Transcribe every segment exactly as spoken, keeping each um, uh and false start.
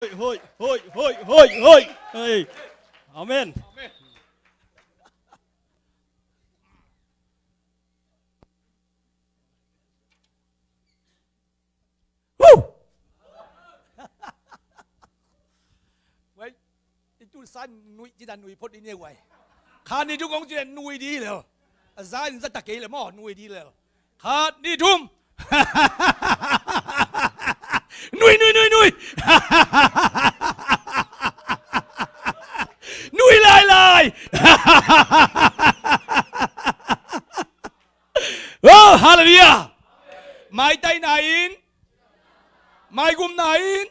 Hoi, hoi, hoi, hoi, hoi. Hei. Amen. Woo! Wai, i tu san nui, ci dan nui phot i ne wai. Khan ni tu kong ci dan nui di lel. A za in za ta kei le maw, nui di lel. Khat, nih, thum. Nui, nui, nui, nui. Nui lai lai. Oh, hallelujah. Maitai na in. Maigum na in.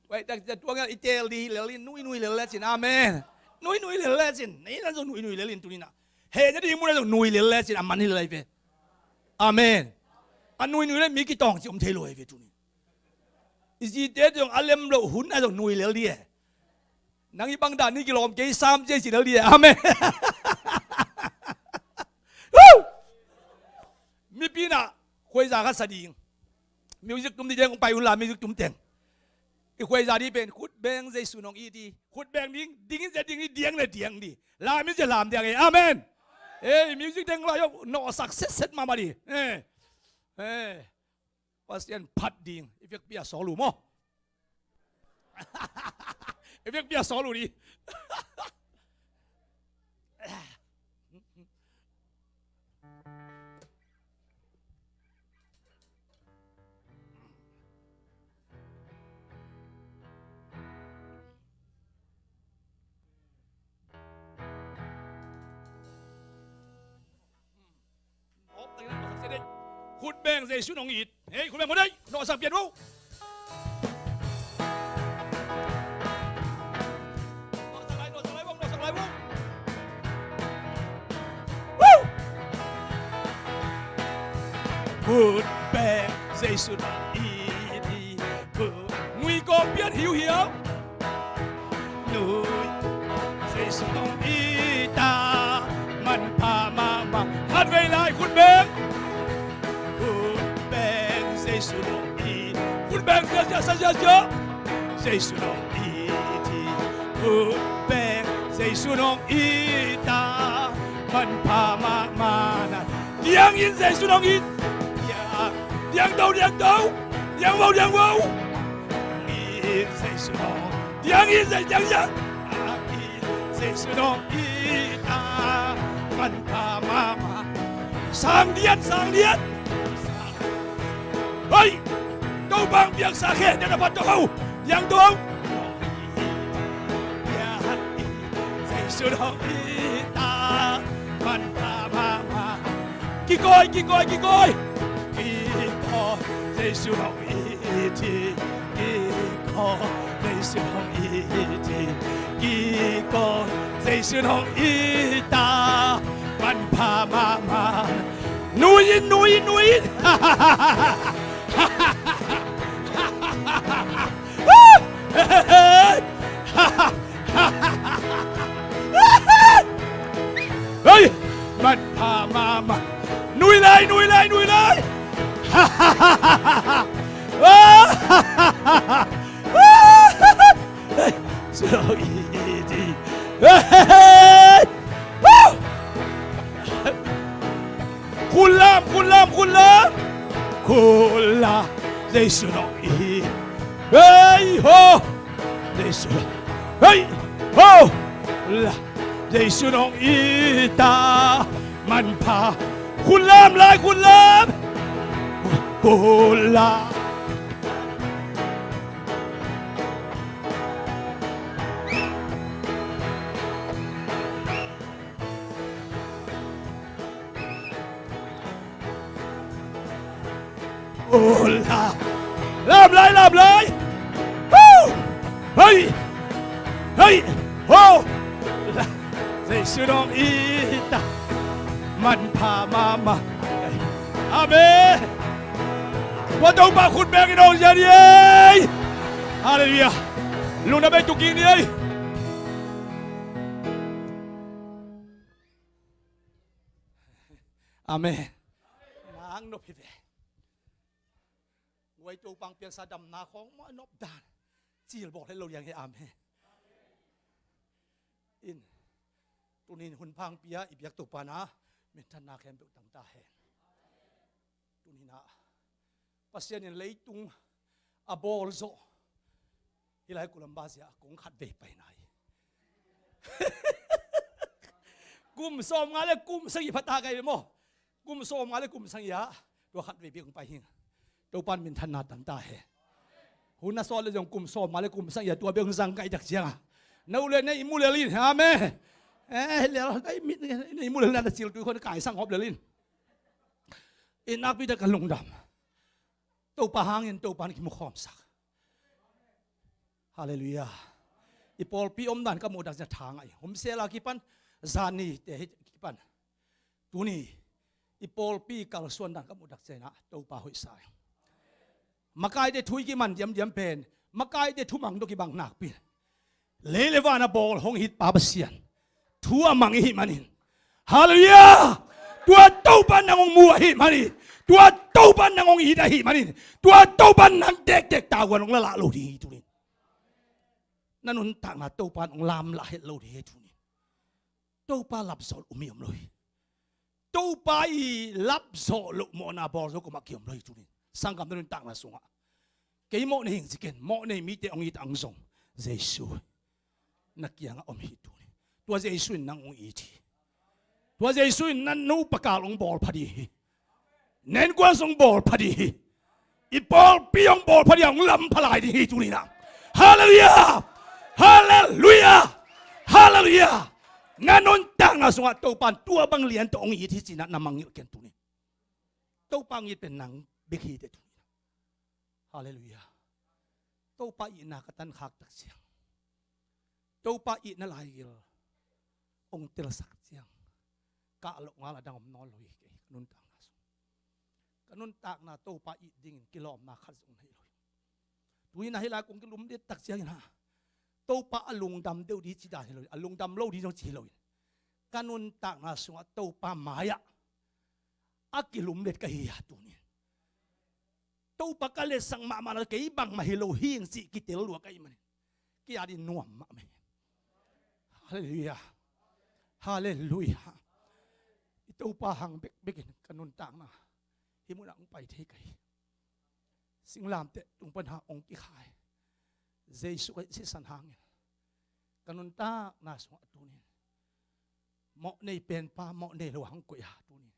Wai, tak, tak, tuang i tel di lel in, nui, nui lel le cin. Amen. Nui, nui lel le cin. Nei nan zong nui, nui lel in tuni na. He, na di mu na zong nui lel le cin. Aman hi lai ve. Amen. A nui, nui le mi kitawng ci om thei lo hi ve tuni. I zite zong a lem lo hun a zong nui lel di e. Nang i bang dan ni kilawm kei sam ci ci lel di e. Amen. Woo! Mipi na, khuaiza khat sa ding. Music tum di deng, pai un la music tum teng. I khuaiza di pen, khut beng Jesu nong it hi. Khut beng ding, ding in zia ding hi, diang le diang di. Lam in zia lam diang hi. Amen. Ei, music deng la yo, nawhsak setset mahmah di. Eh. Eh. Pasian phat ding. I vekpi a sawl uh maw. I vekpi a sawl uh di. Khut beng Jesu nong it. Hei, khut beng khut ei. Nawhsak pian vo. Nawhsak lai, nawhsak lai vo, nawhsak lai vo. Woo! Khut beng Jesu nong it hi. Nui kong pian hiuhiau. Nui Jesu nong it a manpha mahmah. Khatvei lai khut beng. Khut beng Jesu nong it. Khut beng zia zia sa zia zia. Jesu nong it hi. Khut beng Jesu nong it a manpha mahmah na. Diang in Jesu nong it. Diang, diang to, diang to. Diang vo, diang vo. Diang in Jesu nong, diang in Jesu, diang, diang. Diang in Jesu nong it a manpha mahmah. Sang dian, sang dian. Hei, Topa hong piangsa khe dian a phat to. Diang to. Diang in Jesu nong it a manpha mahmah. Kikawi, kikawi, kikawi. Kikawi, Jesu nong it hi. Kikawi, Jesu nong it hi. Kikawi, Jesu nong it a manpha mahmah. Nui in, nui in, nui in. Hei, manpha mahmah. Nui lai, nui lai, nui lai. Hei, so easy. Hei. Khut lam, khut lam, khut lam. Khut lam, Jesu nong it. Hei ho. Jesu nong, hei ho. Khut lam, Jesu nong it a manpha. Khut lam lai, khut lam. Khut lam. Hola. Lam lai, lam lai. Woo! Hei! Hei! Hola. Jesu nong it a manpha mahmah. Amen. Tua Topa khut beng in hong zia ni ei. Halleluiah. Lungdam ei, tu kik ni ei. Amen. Nang nop hi ve. Tua i Topa hong piangsa damna khawng mah a nop dan cilbawl het lo ding hi. Amen. In, tuni in hun pha hong pia i biak Topa in a minthanna khempeuh tang ta hen. Tuni in a Pasian in leitung a bawl zawh hi lai, Columbus ah kong khat vei pai nai. Kum sawmnga le kum sagih pha ta kei ve maw. Kum sawmnga le kum sagih ah tua khat vei bek hong pai hi. Topa in minthanna tang ta hen. Hun a sawt le zong kum sawmnga le kum sagih ah tua bek hong zang kei tak ciang a, na ut le na ih mu lel in. Amen. Eh, lel, na ih mu lel in, na ciltui khawng na kaisang hop lel in. I nakpi tak ka lungdam. Topa hangin Topa in kimu khawmsak. Halleluiah. I pawlpi omdan ka muh tak ciang tha ngai. Hun sel a kipan, zan ni te hi kipan, tuni i pawlpi kalsuan dan ka muh tak ciang a Topa hoihsa hi. Makaite thu i kiman diamdiam pen makaite thumang tawh kibang nakpi. Lei le van a bawl hong it pa Pasian thu a mang i hih manin, halleluiah, tua Topa nang hong mu ahih manin, tua Topa nang hong it ahih manin, tua Topa nang tektek tavuan hong la lah lo ding hi tunin. Na nuntakna Topa hong lamlah het lo ding hi tunin. Topa lapzawh loh mi om lo hi. Topa i lapzawh loh mawhna bawl zo kuamah ki-om lo hi tunin. Sanggam na nuntakna sungah kei mawh nei hing ci ken, mawh nei mite hong it ang zong Jesu na kiangah om hi tunin. Tua Jesu in nang hong it hi. Tua Jesu in na nupa kal hong bawl pha ding hi. Na innkuan sung bawl pha ding hi. I pawlpi hong bawl pha ding a hong lam pha lai ding hi tunin a. Halleluiah. Halleluiah. Halleluiah. Na nuntakna sungah Topa in tua bang lian tawh hong it hi ci-in a na mangngilh ken tunin. Topa hong it pen nang bek hi teh tunin. Halleluiah. Topa itna ka tankhak tak ciang, Topa itna laigil hong telsak ciang, kah loh ngal a dang om nawn lo hi kei ka nuntakna sung. Ka nuntakna Topa it dingin kilawmna khat zong nei lo hi. Tuni in a hih lai kong kilumlet tak ciangin a Topa a lungdam deuh ding ci dan hi lo hi. A lungdam lo ding zong ci hi lo hi. Ka nuntakna sungah Topa mai-ah a kilumlet ka hi a tunin. Topa ka letsak mahmah na kei bangmah hi lo hing cih kitel lua ka hih manin ki-at in nuam mahmah hi. Halleluiah. Halleluiah. I Topa hang bekbekin ka nuntakna hih munah hong pai thei ka hi. Singlamteh tung pan hang hong kikhai Jesu ka sisan hangin ka nuntakna sungah tunin mawh nei pen pa mawh nei lo hang koih a tunin,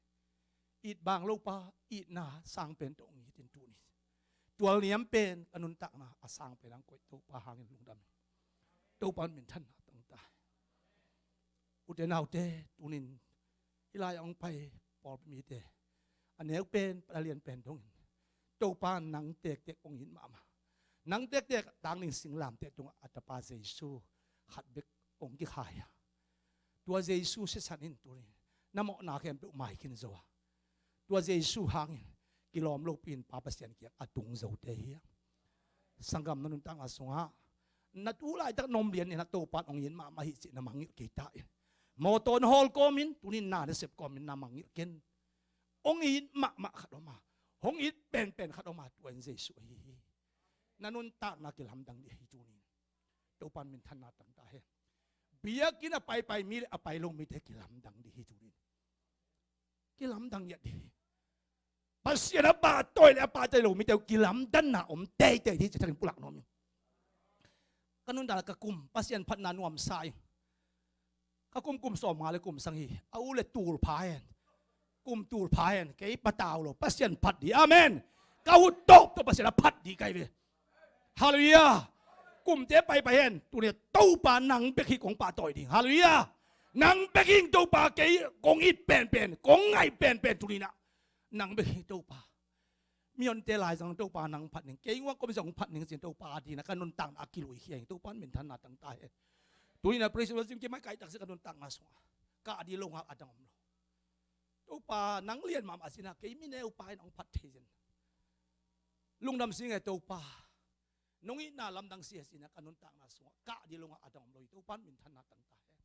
it bang lo pa itna sang pen tawh hong it in tunin, tual niam pen ka nuntakna a sang pen hang koih Topa hangin lungdam in Topa in minthanna tang ta. Ute naute, tunin hih lai a hong pai pawlpi mite a neu pen a lian pen dongin Topa nang tektek hong it mahmah. Nang tektek tangning singlamteh tungah a tapa Jesu khat bek hong kikhai a, tua Jesu sisan in tunin na mawhna khempeuh mai khin zo a, tua Jesu hangin kilawm lopi in Pa Pasian kiang a tung zote hi a. Sanggam na nuntakna sungah na tu laitak na om lian in a Topa in hong it mahmah hi cih na mangngilh kei ta in. Mawtaw na hawl kawmin tunin na na sep kawmin na mangngilh ken. Hong it mahmah khat om a, hong it penpen khat om a, tua in Jesu ahi hi. Na nuntakna kilamdang dih ahi tunin. Topa in minthanna tang ta hen. Biakinn a paipai mi le a pai lo mite kilamdang dih hi tunin. Kilamdang dih hi. Pasian a pahtawi le a pahtawi lo mite uh kilamdanna om teitei dih hi ci thakin pulak nuam ing. Ka nuntakna ka kum Pasian phatna nuamsa ing. Ka kum kum sawmnga le kum sagih a u le tul pha hen. Kum tul pha hen, kei patau lo, Pasian phat dih. Amen. Ka ut tawp tawh Pasian a phat dih kai ve. Halleluiah. Kumte paipai hen, tuni Topa nang bek hi kong pahtawi ding. Halleluiah. Nang bek hi Topa kei kong it penpen, kong ngaih penpen tuni na. Nang bek hi Topa. Mihonte lai zang Topa nang phat ning. Kei nguak kom zong phat ning cin Topa a dina ka nuntakna a kilui khia ing. Topa in minthanna tang ta hen. Tuni na praise worship ki mai kai tak si ka nuntakna sungah ka a di lo ngal a dang om lo. Topa nang lian mahmah sina kei mi neu pa in hong phat thei zen. Lungdam si nge Topa. Nong itna lamdang si a sina ka nuntakna sungah ka a di lo ngal a dang om lo hi. Topa in minthanna tang ta hen.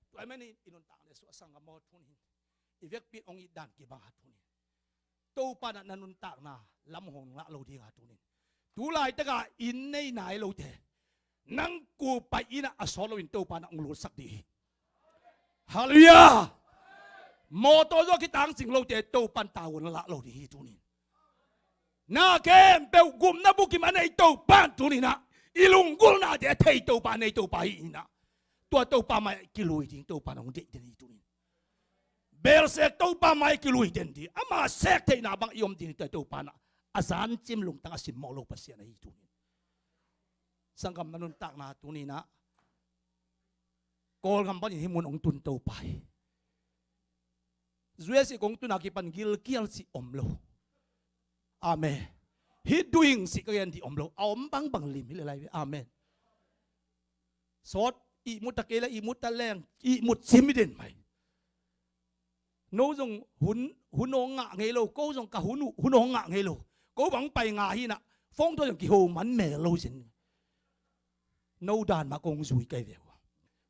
Tua i men in i nuntak le suah sanggam maw tunin. I vekpi in hong it dan kibang a tunin. Topa in ah na nuntakna lam hong lah lo ding a, tuni in. Tu laitak a inn nei nai lote, nang kupai inn ah a sawt loin Topa in ah hong lutsak ding hi. Halleluiah. Mawtaw zaw kitang cing lote Topa in tavuan lah lo ding hi, tuni in. Na khempeuh gupna bukim a nei Topa in tuni in ah i lunggulhnate a thei Topa, a nei Topa hi in ah, tua Topa mai-ah kilui ding Topa in hong deih den hi, tuni in. Belsek Topa mai-ah kilui den ding, ama sek theihna bang i om ding, tua Topa in ah a zancim lungtang a simmawh lo Pasian ahi, tuni in. Sanggam, na nuntakna tuni in ah Kawlgam panin hih mun hong tun Topa hi. U S A kong tun a kipan gilkial cih om lo. Amen. Hih duing cih ka gen ding om lo. A om bangbang lim hi le lai ve. Amen. Sawt ihmut a, kei le ihmut a leng, ihmut cim hi den mai. No zong hun, hun hong ngah ngei lo, ko zong ka hun uh, hun hong ngah ngei lo. Ko bang pai ngah hi in ah, phone tawh zong kiho man mel lo sin. No dan mah kong zui kei ve ua.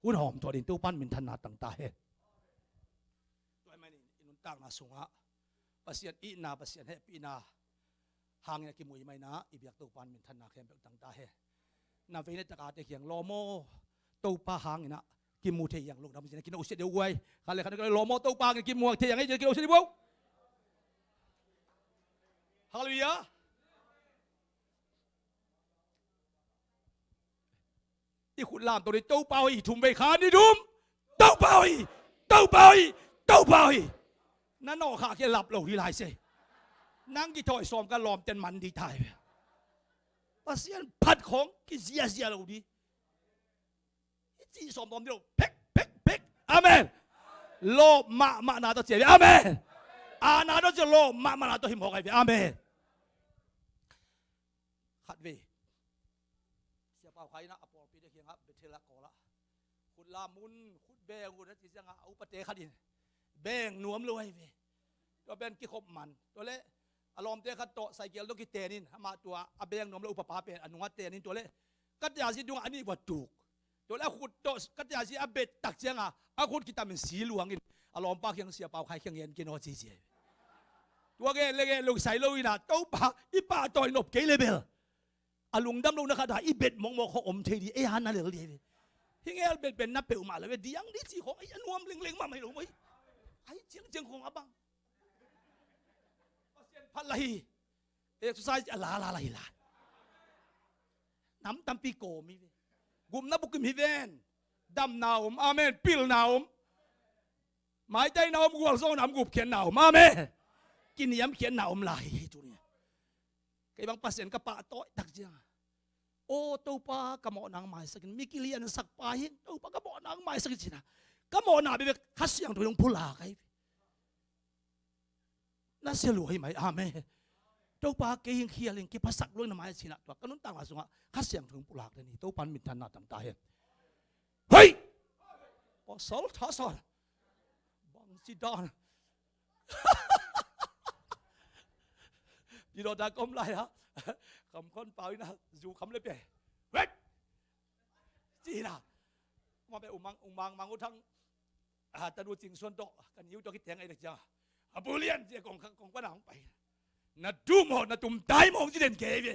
Hun hawm tuah ding, Topa in minthanna tang ta hen. Tua ahih manin i nuntakna sungah Pasian itna, Pasian hehpihna hangin a kimu ahih manin ah i biak Topa in minthanna khempeuh tang ta hen. Na vei na takate kiang lawm aw, Topa hangin ah kimu thei hi hang, lungdam cih na kinohsiat deuh guai. Khat le khat na lawm aw, Topa hangin kimu thei hi hang ei, kinohsiat deuh guai. Halleluiah. I khut lamto ni, Topa hoih, thum vei khan ni thum. Topa hoih, Topa hoih, Topa hoih. Na nawh khak hi lap lo hi lai se. Nang kithawi sawm ka lawmten man ding ta hi ve. Pasian phat khawng kiziazia lo ding. I cih sawm tawm ding lo. Phek, phek, phek. Amen. Lawp mahmahna tawh ci a ve. Amen. Ana tawh ci, lawp mahmahna tawh himhawk ahi ve. Amen. Khat vei Sia Pau Khai in ah a pawlpi te kiangah Bethel ah kawl ah, khut lam un, khut beng un a ci ciangah a upate khat in beng nuam lo ahi ve. Tua pen kikhop man. Tua leh a lawmte khat tawh cycle tawh kiten in, amah tua a beng nuam lo upapa pen a nungah ten in, tua leh ka tia zi dungah a nih vua tuk. Tua leh a khut tawh ka tia zi a bet tak ciangah a khut kitamin si luangin a lawmpa kiang, Sia Pau Khai kiang gen ken aw ci ci ahi ve. Tua gen le gen lo kisai lo in ah, Topa i pahtawi nop kei le bel a lungdam lohna khat a i bet mawkmawk khawng om thei ding, ei a na lel ding ahi ve. Hih ngel bet pen na peuhmah lo ve, diang ding cih khawng ei a nuam lengleng mahmah hi lo maw. Ahi ciangciang khawng a bang Pasian phat lah hi. Exercise a lala lah hi lai. Nam tampi kawm hi ve. Gupna bukim hi ven. Damna om, amen, pilna om. Maitaina om, gualzawhna om, gupkhiatna om, amen. Kiniamkhiatna om lai hi tuni. Kei bang Pasian ka pahtawi tak ciangah, aw Topa, ka mawhna hong maisak in, mi kiliansakpa hi, Topa, ka mawhna hong maisak in ci-in ah, ka mawhna bekbek Kha Siangtho in hong pulak ahi ve. Na sia lua hi mai, amen. Topa, kei hing khial in, kiphasak lua in na mai ci-in ah, tua ka nuntakna sungah Kha Siangtho in hong pulak den hi. Topa in minthanna tang ta hen. Hei! Pasal thasan. Bangci dan. Pi Dawta ka om lai-a, Kam Khawn Pau in ah zu kham le pia hi. Wek! Ci-in ah, ma be umang, umang mang utang. A, tanu Cing Suan tawh ka niu tawh kiteng ei dek ciang, a bulian ci-a kong, kong pan a hong pai. Na dum aw, na tum dai mawng ci den kei ve.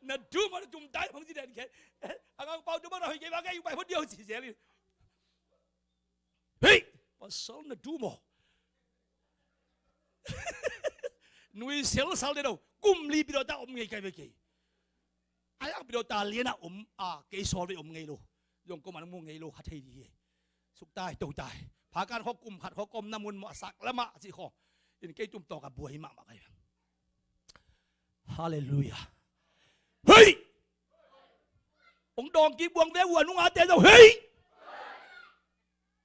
Na dum aw, na tum dai mawng ci den kei. A ngang pau tu bang na hoi kei bang kei pai hot diau ci zel in. Hei, pasal na dum aw. Nui sel sal de do. Kum li Pi Dawta om ngei kai ve kei. Ai ang Pi Dawta lian a om a, kei sawl ve om ngei lo. Zong ko man mu ngei lo kha thei di hi. Suk tai, to tai. Phakan khaw kum khat khaw ka omna mun maw a sak lamah cih khaw in kei tum tawk a buai mahmah kai. Halleluiah. Hei! Ong dawng kik buang ve ua nungate zo. Hei!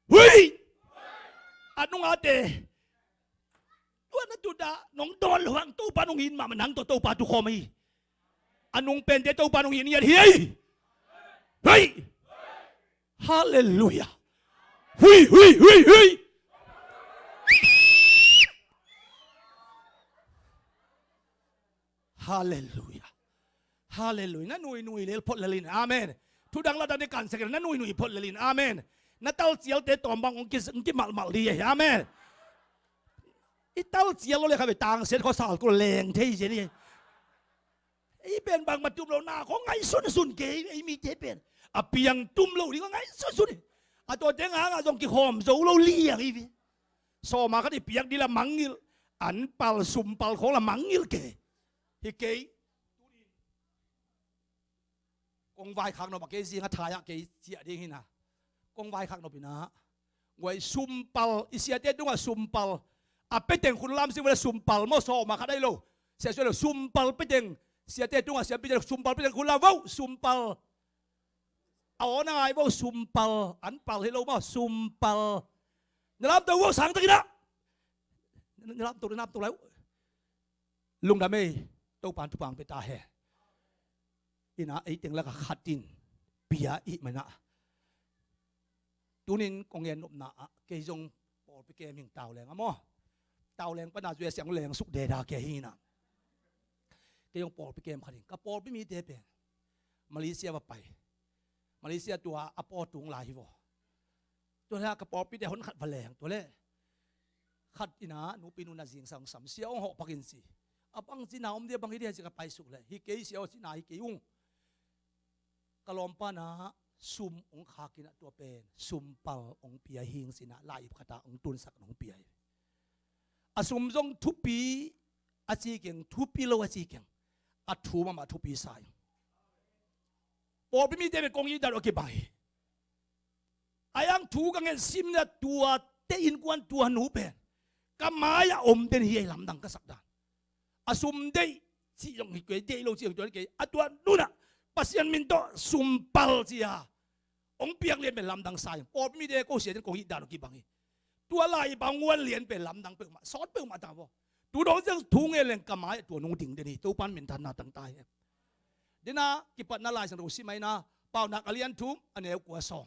Hui! A nungate. Tua na tuta nong dawn lo hang Topa nong it mahmah, nang tawh Topa tukhawm hi. A nung pente Topa nong it ngiat hi. Hui! Halleluiah. Hui, hui, hui, hui. Halleluiah. Halleluiah. Na nuinui lel phot lelin. Amen. Thudang lada ne kansak na nuinui phot lelin. Amen. Na talcialte tawm bang hong ki, hong kimalmal di. Amen. I tal cial lo le kha ve, tangsiat khua sal ko leng thei zen hi. Ei pen bangmah tum lo na khong ngaihsunsun kei, ei mite pen a piang tum lo ding khong ngaihsunsun hi. A tuate ngah ngah zong kikhawm zo lo liang hi ve. Sawma khat i piak ding la mangngilh, an pal sum pal khong la mangngilh kei hi kei. Kong vaikhak nop a kei zing a thai ah kei ciah ding hi na. Kong vaikhak nop inah guai sumpal, i siate tungah sumpal a peteng khun lam sing vo le sumpal maw, sawma khat ai lo. Sia suai lo sumpal peteng, siate tungah siampite sumpal peteng khun lam vo sumpal. A aw na ngai vo sumpal, an pal hi lo maw sumpal. Na lamto vo sang takinah. Na lamto, na lamto lai. Lungdam ei, Topan thupha pia ta hen. Inah ei teng laka khat in pia i hih manah. Tunin kong gen nopna ah kei zong pawlpi kem hing tauleng a maw. Tauleng pana zuia siang leng suk deda kei hi inah. Kei zong pawlpi kem khat in ka pawlpi mite pen Malaysia va pai. Malaysia tua a paw tung lai hi vaw. Tua le ka pawlpite hon khat va leng tua le. Khat inah nupi nu na zingsang sam sia ong hawh pakin si. A bang cina om dia bang hi dia si ka paisuk le. Hi kei sia aw cina hi kei ung. Ka lawmpa na sum ong khak inah tua pen sumpal ong pia hing sinah lai ip khata ong tunsak ong pia hi. A sum zong thupi a ci keng, thupi lo a ci keng. A thu mahmah thupi sa hi. Pawlpi mite pen kong it dan uh a kibang hi. A yang thu ka ngen simna tuate innkuan tua nu pen ka mai-ah om den hi ei lamdang ka sak dan. A sum deih cih zong hi kei, deih lo cih zong tuan kei. A tua nunah Pasian min tawh sumpal cia ong piak lian pen lamdang sa hi. Pawlpi mite ko sia den kong it dan uh kibang hi. Tua lai bang nguan lian pen lamdang peuhmah, sawt peuhmah ta vaw. Tu dong siang thu ngen leng ka mai-ah tua nung ding den hi. Topan minthanna tang ta hi. Dena kipatna Lai Siangtho sim ahi na, Paunak a lian thum a neu kua sawm.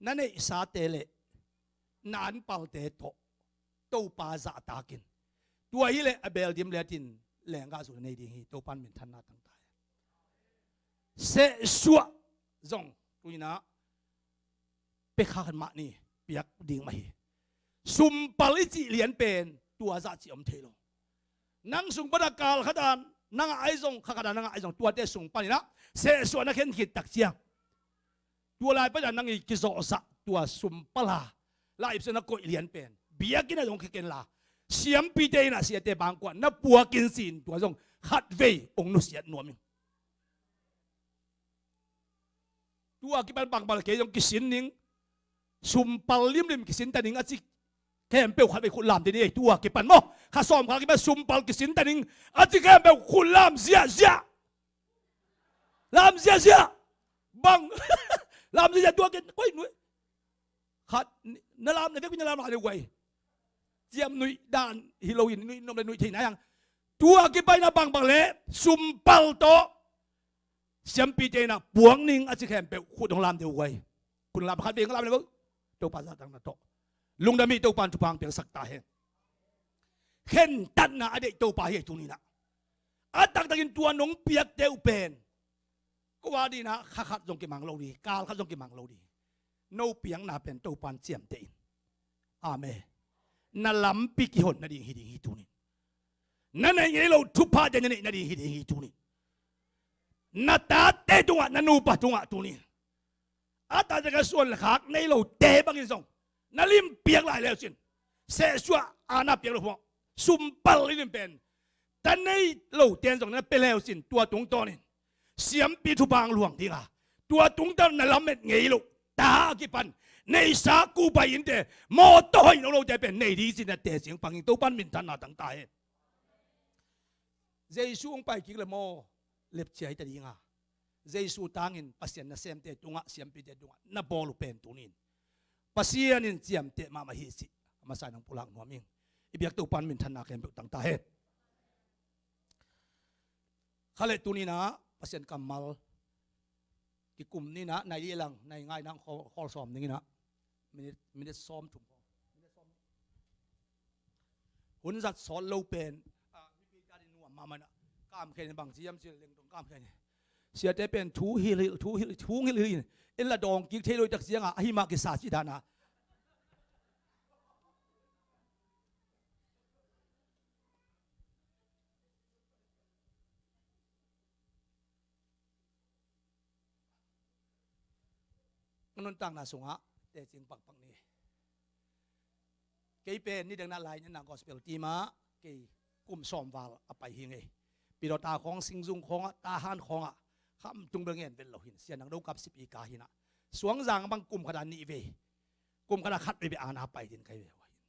Na neihsate le na anpalte tawh Topa zahtakin. Tua hileh a bel dim letin lenggah zu na nei ding hi. Topan minthanna tang ta hi. Sehsuah zong tuinah pekha khat mah ni piak ding mah hi. Sumpal i cih lian pen tua zah cih om thei lo. Nang sung pana kal khata nang a ai zong, kha khata nang a ai zong, tuate sung paninah sehsuah na khen khit tak ciang tua lai pana nang i kizawhzah tua sumpal a lai ipsa na koih lian pen biakinn a zong khe ken la, siampite innah siate bangkuah na puakin sin tua zong khatvei ong nusiat nuam in. Tua kipan bangbang le kei zong kisin ning, sumpal limlim kisin ta ning a ci khempeuh khatvei khut lam ding ei. Tua kipan maw, kha sawm kha kipan sumpal kisin ta ning a ci khempeuh khut lam ziahziah. Lam ziahziah. Bang lam ziahziah tua ken koi nuai. Khat na lam na vekpi na lam la deuh guai. Ciam nuih dan hi loin nuih nom le nuih thei nai ang. Tua kipan na bangbang le sumpal tawh siampite innah puak ning a ci khempeuh khut hong lam deuh guai. Khut lam khat vei hong lam le vo. Topa zahtakna tawh lungdam hi. Topan thupha piangsak ta hen. Khentatna a deih Topa hi ei tuninah. A taktakin tua nong piakte uh pen ko a dinah kha khat zong kimang lo ding, kal khat zong kimang lo ding. No piakna pen Topan ciamteh in. Amen. Na lampi kihon nading hi ding hi tunin. Na neih ngei lo thupha te na neih nading hi ding hi tunin. Na tate tungah, na nupa tungah tunin. A tate ka suan le khak nei lote bangin zong na lim piak lai leucin, sehsuah a na piak lo phawng sumpal i lim pen ta nei lote in zong na pia leucin, tua tungtawnin siampi thupha luang dinga, tua tungtawn na lamet ngei lo ta a kipan neihsa kuhpai innte, mawtaw hoih no lote pen nei ding cin na tecing pangin Topan minthanna tang ta hen. Jesu hong pai kik le maw, lepcia hi ta dinga. Jesu tangin Pasian nasemte tungah, siampite tungah na bawl uh pen tunin Pasian in ciamteh mahmah hi cih a masa in hong pulak nuam ing. I biak Topan minthanna khempeuh tang ta hen. Kha le tuninah Pasian kammal kikum ninah, nai lih lang, nai ngai nang khawl, khawl sawm ninginah. Minute, minute sawm thum. Hun zat sawt lo pen, ah, mipi ta ding nuam mahmah inah. Kam khen bang ciam cil leng dong kam khen. Siate pen thu hilhilh, thu hilh, thu hilhilh in. En la dawng kik thei lo i tak ciangah, ahi mah kisa ci dana. Nuntakna sungah tecing pakpak ni. Kei pen nidang na lai nena gospel team ah kei kum sawm val a pai hi ngei. Pilota khawng, Singzung khawngah, Tahan khawngah khamtung bel ngen vet lo hin, Sia Nang Do kap sipi ka hinah, Suangzang bang kum khatah nih vei, kum khatah khat vei beh ana pai din kai ve uh ahin.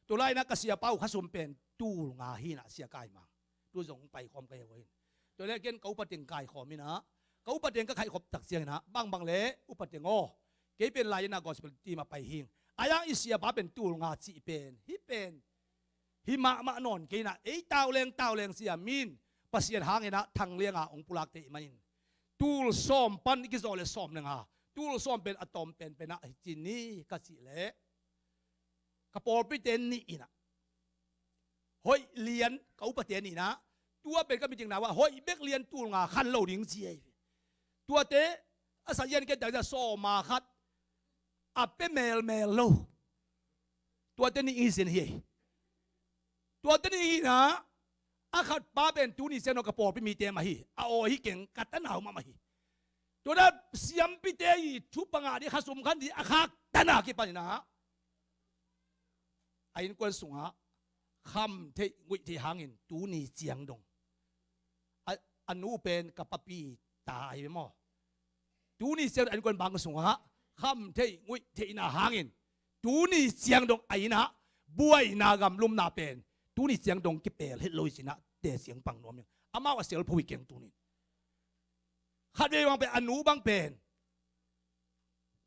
Tulai inah ka siapa uh khasum pen tul nga hinah, Sia Kai Mang. Tu zong pai khawm ka hi uh ahin. Tua leh ken ka upa teng kai khawm inah, ka upa teng ka khaih khop tak cianginah, bangbang leh upa teng aw, kei pen lai inah gospel team ah pai hing. A yang i siapa pen tul nga cih pen, hih pen hih mahmah nawn kei inah, ei tauleng tauleng sia min Pasian hanginah thanglianga hong pulakte i manin, tul sawm pan i kizawh leh sawm le nga, tul sawm pen a tawm penpenah hi ci ni ka cih leh, ka pawlpite nih inah, hoih lian ka upate nih inah, tua pen ka meeting na uah hoih bek lian tul nga khan lo ding ci ahi. Tuate a sa ian ken tak sawma khat a pe melmel lo. Tuate nih hi sin hi. Tuate nih hinah, a khatpa pen tuni ciang dong ka pawlpi mite mah hi. A aw hi keng, ka tanau mahmah hi. Tuate siampite i thupha ngah ding, khasum khan ding a khaktan a kipan inah, a innkuan sungah kham theih nguih theih hangin tuni ciang dong a, a nu pen ka papi ta ahi ve maw. Tuni ciang dong a innkuan bang sungah kham theih nguih theihna hangin tuni ciang dong a innah buaina gamlumna pen tuni ciang dong kipel het lo hi cinah, tecing pang nuam ing. Amau a sial pho hi keng tunin. Khatvei bang pen, a nu bang pen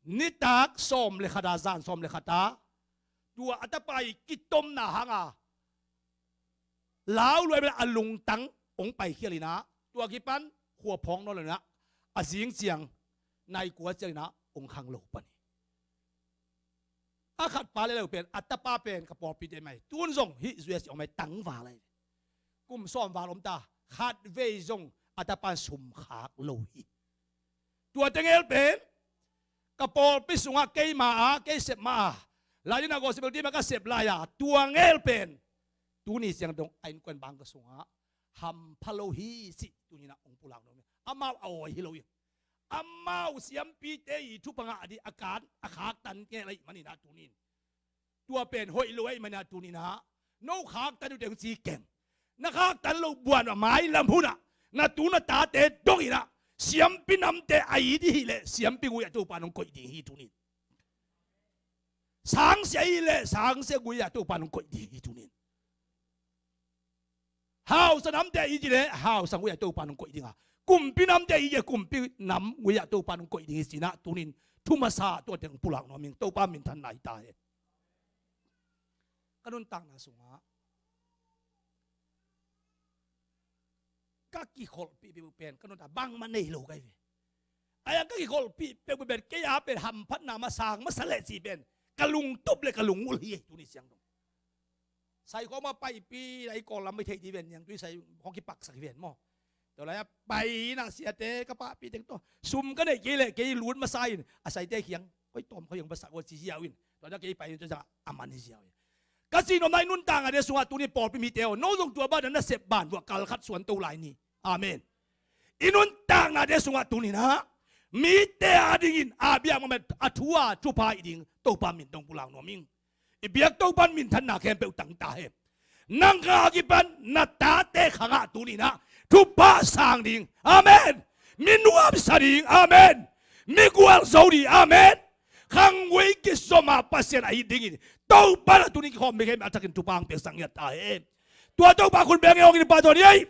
nitak sawm le khata, zan sawm le khata, tua a tapa i kitomna hanga lau luai bel a lungtang hong paikhial inah, tua kipan khua phawng nawn lo inah, a zing ciang nai kua ciang inah hong khang lo pan hi. A khatpa leh lo pen, a tapa pen ka pawlpite mah hi. Tun zong hih U S A om ahi, tangval ahi. Kum sawm val om ta, khatvei zong a tapan sum khak lo hi. Tua tengel pen ka pawlpi sungah keima a, kei sep ma a, lai inah gospel team ah ka sep lai a, tua ngel pen tuni ciang dong a innkuan bang ka sungah hampha lo hi cih tuninah hong pulak nuam hi. Amau a awi hi lo hi. Amau siampite i thupha ngah ding a kan a khaktan ngel ahih maninah tunin, tua pen hoih lo ahih maninah tuninah, no khaktan uh teng ci keng. Na khaktan loh buan a mailam hunah na tu na tate dong inah, siampi namte a it i hih leh siampi gui-ah Topan hong koih ding hi tunin. Sangsia i hih leh sangsia gui-ah Topan hong koih ding hi tunin. Hausa namte i it i hih leh hausa gui-ah Topan hong koih ding a, kumpi namte i it i hih leh kumpi nam gui-ah Topan hong koih ding hi cinah tunin, thu masa tua teng pulak nuam ing. Topa minthanna hi ta hen. Ka nuntakna sungah ka kikholhpih peuhpeuh pen ka nuntak bangmah nei lo ka hi ve. A yang ka kikholhpih peuhpeuh pen kei a pen hamphatna masa, masa leh cih pen ka lungtup le ka lungngulh hi, tuni ciang dong. Sai khawng mah paipi na i Kawl lam i theih dih ven, niangtui sai khawng kipaksak hi ven maw. Tua lai-ah pai inah siate ka pahpih teng tawh sum ka neih kei leh kei lut masa in a saite kiang koi tawm koi hiang basak ua ci ziau in. Tua na kei pai in tua zang a man hi ziau in. Ka cihnopna i nuntakna ding sungah tuni pawlpi mite aw, no zong tua banah na sep ban vuah kal khat suan to lai ni. Amen. I nuntakna ding sungah tuninah mite a dingin a biak mahmah a thu a thupha i ding Topa min tawh pulak nuam ing. I biak Topan minthanna khempeuh tang ta hen. Nang khang a kipan na tate khangah tuninah thupha sang ding. Amen. Mi nuamsa ding. Amen. Mi gualzo ding. Amen. Khanggui kizom a Pasian a it dingin Topa na tunin kikhawm mi khempeuh a thakin thupha hong piaksak ngiat ta hen. Tua Topa khut beng i hong in pa tua ni ei.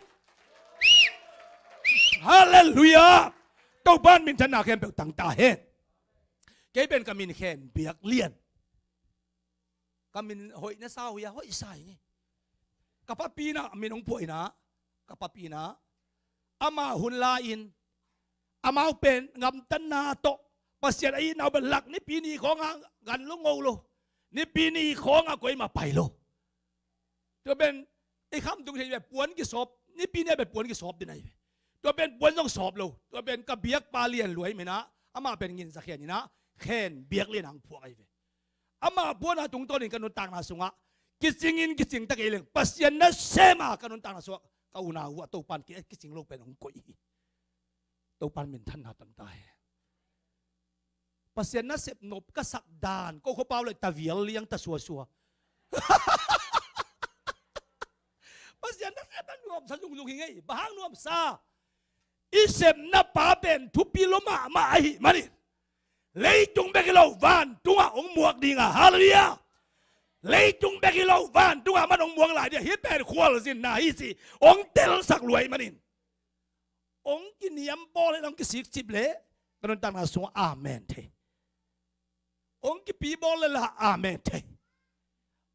Halleluiah. Topan minthanna khempeuh tang ta hen. Kei pen ka min Khen Biak Lian. Ka min hoih na sa uh hia, hoih sa hi ni. Ka papi inah min hong phuah inah, ka papi inah ama hun lai-in amau pen ngamtanna tawh Pasian a itna uh bel lak Nipi ni khawngah gan lo ngo lo. Nipi ni khawngah koi mah pai lo. Tua pen i khamtung thei ve, puan kisawp, Nipi ni a pen puan kisawp ding ahi ve. Tua pen puan zong sawp lo. Tua pen ka biakpa Lian Luai minah amah pen nginza khen inah Khen Biak Lian hong phuak ahi ve. Ama puana tungtawnin ka nuntakna sungah kicingin kicing ta kei leng Pasian nasem a ka nuntakna sungah ka unau uh a Topan kei a kicing lo pen hong koih hi. Topan minthanna tang ta hen. Pasian nasep nop ka sak dan ko khuapau le ta vial liang ta suasua. Pasian nasep a nuamsa zungzung hi ngei. Bang hang nuamsa? I sepna pa pen thupi lua mahmah ahih manin, leitung bek hi lo vantungah hong muak ding a, halleluiah. Leitung bek hi lo vantungah man hong muak lai ding a, hih pen khualzinna hi ci hong telsak lua ahih manin, hong kiniam bawl le hong kisikcip le ka nuntakna sungah amen thei. Hong kipi bawl le la amen thei.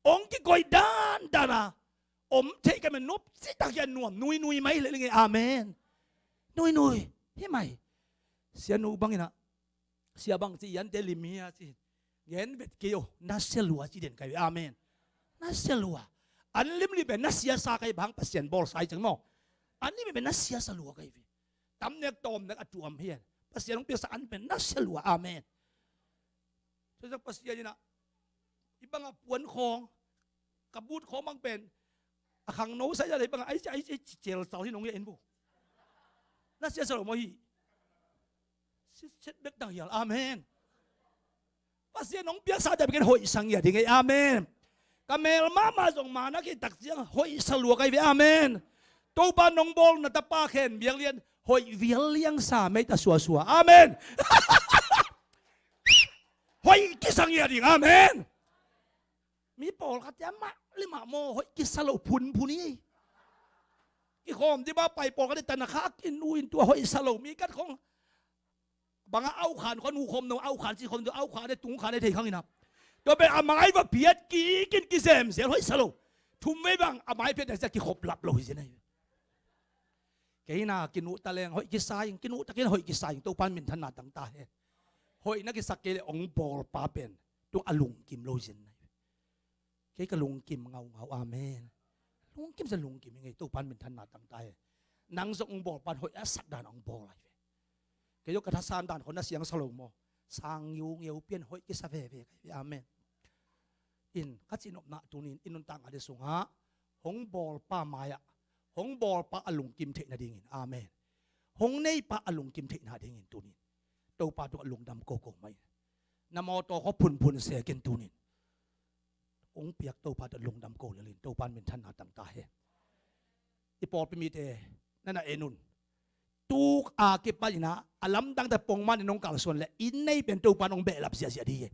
Hong kikoih dandan a om thei ka, men nop citak hi a, nuam nuinui mai le ngei, amen. Nuinui hi mai. Sianu bangin a, sia bang ci, iante lim hi a ci. Gen vet kei o, na sia lua ci den kai ve, amen. Na sia lua. An limlim pen na sia sa kai, bang Pasian bawlsa hi ciang maw. An limlim pen na sia sa lua kai ve. Tamnek tawmnek a tuam hi a, Pasian hong piaksa an pen na sia lua, amen. Tua ciang Pasian in a, i bang a puan khawng, ka but khawng bang pen a khangno sa hi a, i bang a ai ci ai ci ai ci cel sal hi nong hi a in bu. Na sia sa lo maw hi. Siset bek tang hial, amen. Pasian hong piaksa te bek in hoih sa ngiat ding ei, amen. Ka mel mahmah zong mana kei tak ciang hoih sa lua kai ve, amen. Topa nong bawlna tapa khen biak lian hoih vial liang sa mei ta suasua, amen. Hoih kisa ngiat ding, amen. Mi pawlkhat te amah le mah maw hoih kisa lo phunphun hi. Kikhawm dih mah pai pawlkhat te tana kha a kinu in tua hoih sa lo mi kat khong. Bang a au khan khon uh khawm no, au khan ci khawm no, au khan e tung khan e thei khang in a. Tua pen a mai va phiat kik in kizemzel hoih sa lo. Thum vei bang a mai phiat na sia kikhop lap lo hi zen ahi. Kei na kinuh ta leng hoih kisa ing, kinuh ta kei na hoih kisa ing, Topa in minthanna tang ta hen. Hoih na kisak kei le hong bawlpa pen tung a lungkim lo hi zen ahi. Kei ka lungkim ngaungau, amen. Lungkim sia lungkim ing ei, Topa in minthanna tang ta hen. Nang zong hong bawlpa in hoih a sak dan hong bawl ahi ve. Kei zong ka thasan dan khon na siang sa lo maw. Sang ngiungeu pian hoih kisa veve kai ve, amen. In ka cihnopna tunin i nuntakna ding sungah hong bawlpa mai-ah hong bawlpa a lungkim theih nadingin, amen. Hong neipa a lungkim theih nadingin tunin Topa tungah lungdam koko mai. Na mawtaw khaw phunphun sekin tunin hong piak Topa tungah lungdam ko lelin Topa in minthanna tang ta hen. I pawlpi mite na na en un. Tuk a kipan in a, a lamdang ta pongman in hong kalsuan le inn nei pen Topa in hong behlap ziahziah dih hi.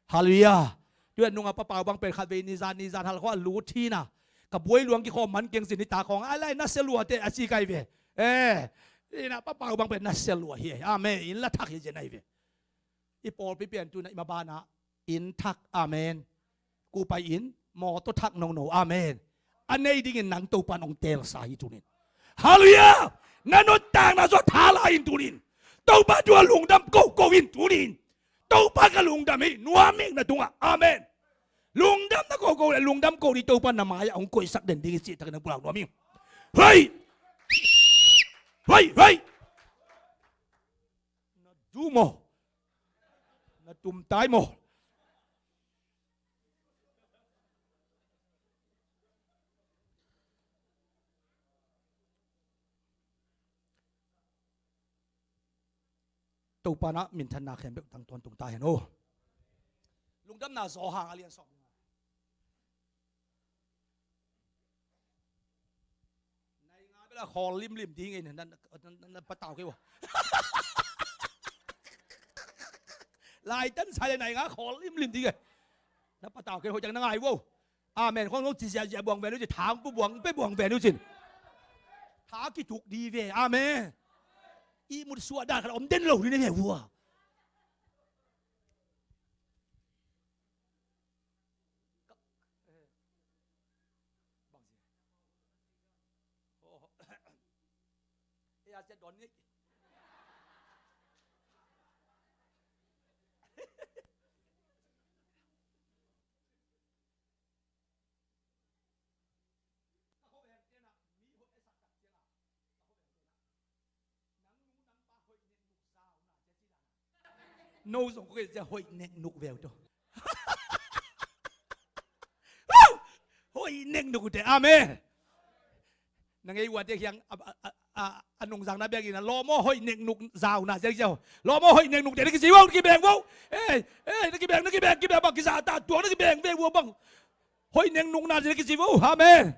Halleluiah. Tua nungah Papau bang pen khatvei nizan nizan halkhuah a lut hi na, ka buai luang kikhawm man keng zin hi ta khawng a lai na sia lua te a ci kai ve. Eh, ina Papau bang pen na sia lua hi. Amen. Inn la thak hi zen ahi ve. I pawlpi pian tu na i mabanah inn thak, amen. Kupai inn, mawtaw thak nono, amen. A nei dingin nang Topa in hong teelsa hi tunin. Halleluiah. Na nuntakna zua thala in tunin Topa tungah lungdam koko in tunin. Topa ka lungdam hi nuam ing na tungah, amen. Lungdam na koko le lungdam ko dih Topa na mai-ah hong koihsak den ding hi cih takin na pulak nuam ing. Hei. Hei, hei. Na du maw? Na tumtai maw? Topa na minthanna khempeuh tang tuan tung ta hen aw. Lungdamna Zawhang a lian sawm. Nai nga bela khawl limlim ding ei na, na, na, na patau kei ua. Lai tan sai le nai nga khawl limlim ding ei. Na patau kei hoih ciang na ngai ua. Amen. Khong nong ci ziahziah buang ven uh ci, thang pu buang pe buang ven uh cin. Tha kituk di ve. Amen. I mut suah dan khat om den lo ni ne ve ua. No zong ko kei zia hoih nek nuk veu to. Hoih nek nuk ute. Amen. Na ngei uate khiang a, a, a, a, a nungzakna bek in a lawm aw, hoih neknuk zauna ziau ziau. Lawm aw, hoih neknukte na kici vo, na kibeng vo. Ei, ei, na kibeng, na kibeng, kibeng bang kizahtak tuang na kibeng ve vo bang. Hoih neknukna ziau na kici vo. Amen.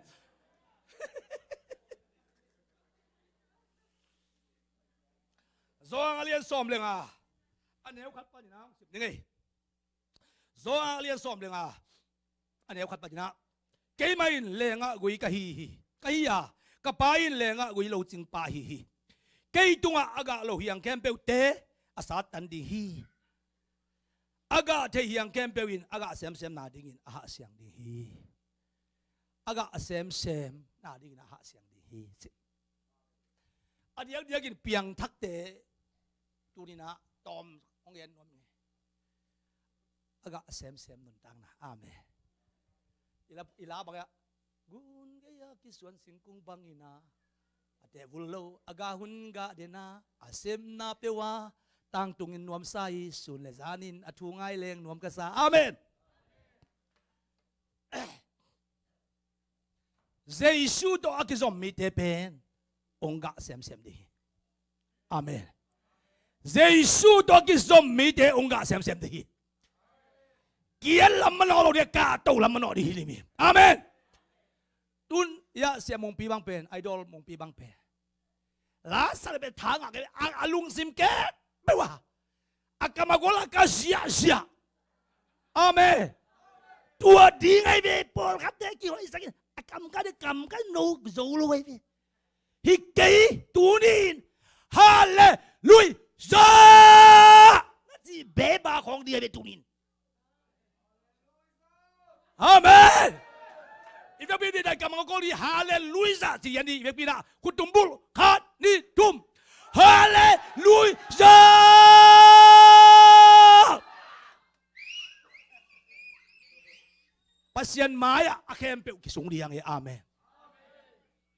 Johan a lian sawm le nga, a neu khat panin a hong sim ni ngei. Johan a lian sawm le nga, a neu khat panin ah, keimah in leenggahgui ka hi hi, ka hi a, ka Pa in leenggahgui locingpa ahi hi. Kei tungah a gah loh hiang khempeuhte a sattan ding hi. A gah theih hiang khempeuh in a gah semsem nadingin a hahsiang ding hi. A gah a semsem nadingin a hahsiang ding hi. A diakdiakin piangthakte tuninah tawm hong en nuam hi. A gah a semsem nuntakna. Amen. I la, i la bangah gun gei-a kisuan singkung bangin a, a tehvul lo a gah hun gah dena, a semna peuh a tangtungin nuamsa hi. Sun le zanin a thu ngai leng nuam ka sa. Amen. Jesu tawh a kizom mite pen hong gah semsem ding hi. Amen. Jesu tawh a kizom mite hong gah semsem ding hi. Kiat lam manawh lo ding, kahto lam manawh ding hi lim hi. Amen. Tun, ya, sia Mungpi bang pen, idol Mungpi bang pen, la sa le pen tha ngah kei a, a lungsim kei beuh a, a kam a gol a ka ziahziah. Amen. Tua ding ahi ve, pawlkhatte kihoihsak in a kam ka de, kam ka no zo lo ahi ve. Hi kei tunin, halleluiah na ci beba khawng ding ahi ve tunin. Amen. I vekpi dih dai kamang kol dih, halleluiah ci yan dih. I vekpi na khutumbul khat nih thum. Halleluiah. Pasian mai-ah a khempeuh kisung dih hang e. Amen.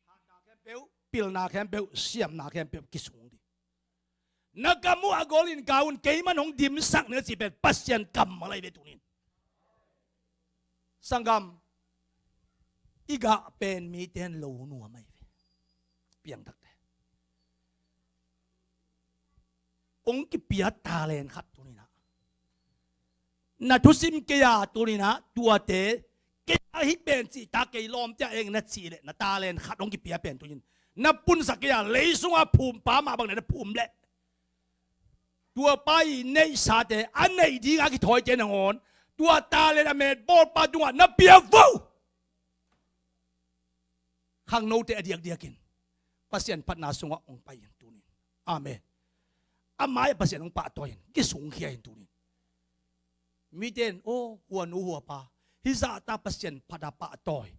Hatna khempeuh, pilna khempeuh, siamna khempeuh kisung dih. Na kam uh a golin ka un, keiman hong dimsak ning a cih pen Pasian kammal ahi ve tunin. Sanggam, i gah pen mite in lo nuam ahi ve. Piangthakte, hong kipia talent khat tuninah, na thusim kei a tuninah, tuate kei a hi pen cih ta, kei lawmte a eng na cih leh, na talent khat hong kipia pen tunin, na punsak kei a, lei sungah phumpa mah bang na phum leh, tua pa i neihsate, a neih dinga kithawite nangawn, tua talent a metbawlpa tungah na pia vo. Khangnote a diakdiakin Pasian phatna sungah hong pai in tunin. Amen. A mai-ah Pasian hong pahtawi in, kisungkhia in tunin. Mite in, aw, huanu huapa, hih zahta Pasian phat a pahtawi,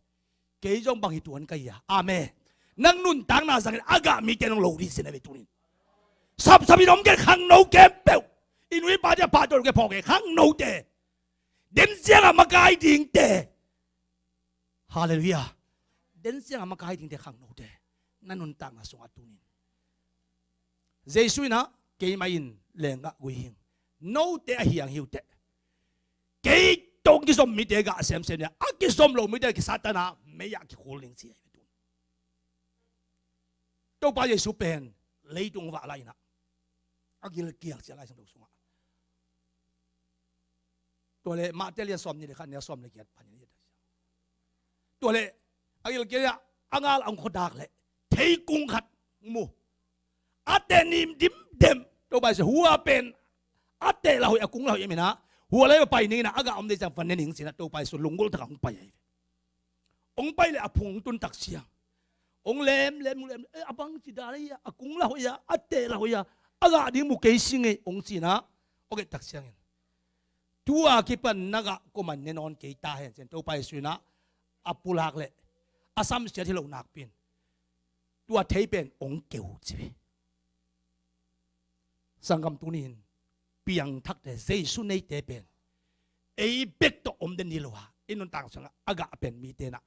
kei zong bang hi tuan ka hi a. Amen. Nang nuntakna zangin a gah mite in hong lo dih sin a ve tunin. Sapsap in om ken khangno khempeuh, i nu i pate a pahtawi lo ken phawk e, khangnote. Den ciangah makai dingte. Halleluiah. Den ciangah makai dingte khangnote, na nuntakna sungah tunin. Jesu inah, keimah in leenggahgui hi ing, note a hiang hi uh teh. Kei tawh kizom mite gah semsem nia, a kizom lo mite kisatana mei-ah kikhul ning ci ahi ve tun. Topa Jesu pen leitung vah lai inah, a gilkial sia Lai Siangtho sungah. Tua leh Mate lian sawm nih le khat, neu sawm le giat pan in. Tua leh a gilkial ah a ngal a hong khuadak leh theikung khat mu. A teh nim dimdem. Topa Jesu, hua pen a teh lah hoih, a kung lah hoih, em inah, hua lai va pai ning inah, a gah om dih ciang va ne ning ci inah, Topa Jesu lunggulh takah hong pai ahi. Hong pai leh a phung tun tak ciang, hong lem lem lem, eh, a bang ci dan ahi a, a kung lah hoih a, a teh lah hoih a, a gah ding mu kei sing e hong ci inah, hong et tak ciangin, tua kipan na gah kuaman ne nawn kei ta hen ci-in Topa Jesu inah a pulak leh a samsiat hi lo nakpi-in tua thei pen hong keu ci ve. Sanggam, tuni-in piangthakte, Jesu neite pen ei bek tawh om den hi lo a, i nuntak sungah a gah pen mite inah